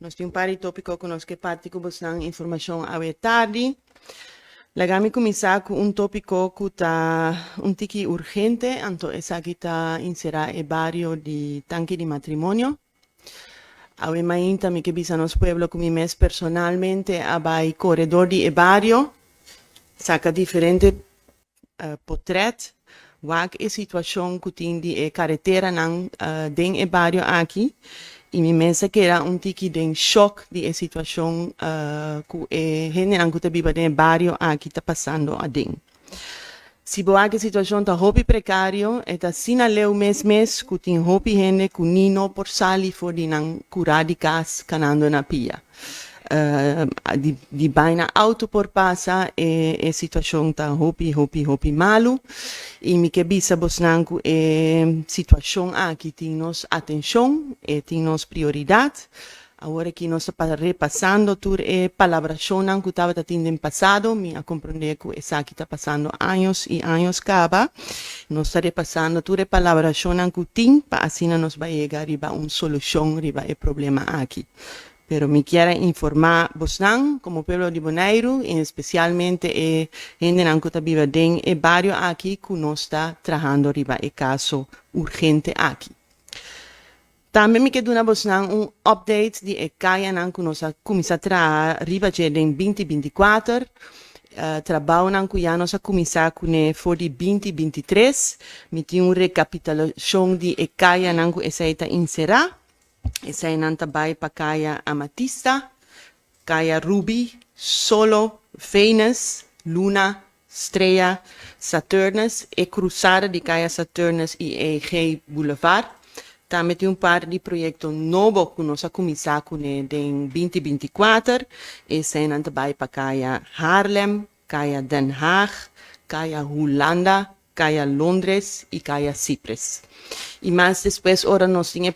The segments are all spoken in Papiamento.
Nos tin un par di tópiko ku nos ke parti ku bosnan informashon awe tardi. Laga mi kuminsá ku un tópiko ku ta un tiki urgente, anto esaki ta inserá e bario di Tanki di Matrimonio. Awe mainta mi ke bisa nos pueblo ku mi mes personalmente a bai kore dor di e bario, saka diferente potret, wak e situacion cu tin di e careteranan den e bario aki y mi mes a keda un tiki den shock di e situacion cu e hendenan cu ta biba den e bario aki ta pasando aden. Si bo wak e situacion ta hopi precario, e ta asina leu mes mes cu tin hopi hende cu ni no por sali for di nan cura di cas canando na pia. Di baina auto por pasa e e situacion ta hopi hopi hopi malu y mi ke bisa bosnan cu e situacion aki tin nos atencion e tin nos prioridad. Awor aki nos ta repasando tur e palabracionnan cu tabata tin den pasado. Mi a comprende cu esaki ta pasando años y años caba. Nos ta repasando tur e palabracionnan cu tin pa asina nos bay yega riba un solucion riba e problema aki. Pero mi kier a informá bosnan komo pueblo di Boneiru i espesialmente e hendenan ku ta biba den e bario aki ku nos ta trahando riba e kaso urgente aki. Tambe mi ke duna bosnan un update di e kayanan ku nos a kuminsá traha riba dje den 2024, trabounan ku ya nos a kuminsá kuné for di 2023. Mi tin un rekapitulashon di e kayanan ku esei ta inserá. Eseinan ta bai pa Kaya Amatista, Kaya Ruby, Solo, Venus, Luna, Strea, Saturnus, e krusada di Kaya Saturnus i EG Boulevard. Tambe tin un par di proyekto nobo ku nos a kuminsá kuné den 2024. Eseinan ta bai pa Kaya Haarlem, Kaya Den Haag, Kaya Hulanda, Kaya Londres i Kaya Cyprus. I mas despues ora nos tin e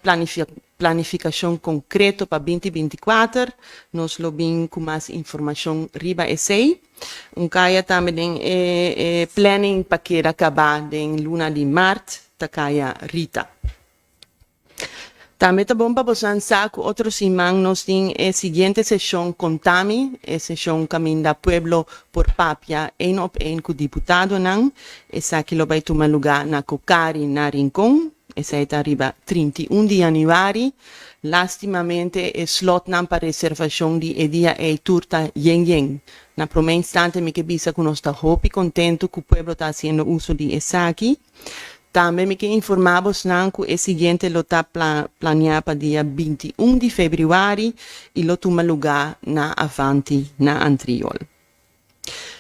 planifikashon konkreto pa 2024, nos lo bin ku mas informashon riba esei. Un kaya tambe den e planning pa keda kabá den luna di mart ta Kaya Rita. Tambe ta bon pa bosan sa ku otro siman nos tin e siguiente seshon Kontami, e seshon kaminda pueblo por papia een op een ku diputadonan. Esaki lo bai tuma lugá na Cocari na Rincon. Esei ta riba 31 di yanüari. Lástimamente e slòtnan pa reservashon di e dia ei tur ta yen yen. Na promé instante mi ke bisa ku nos ta hopi kontentu ku pueblo ta hasiendo uso di esaki. Tambe mi ke informá bosnan ku e siguiente lo ta planeá pa dia 21 di febrüari i lo tuma lugá na Avanti na Antriol.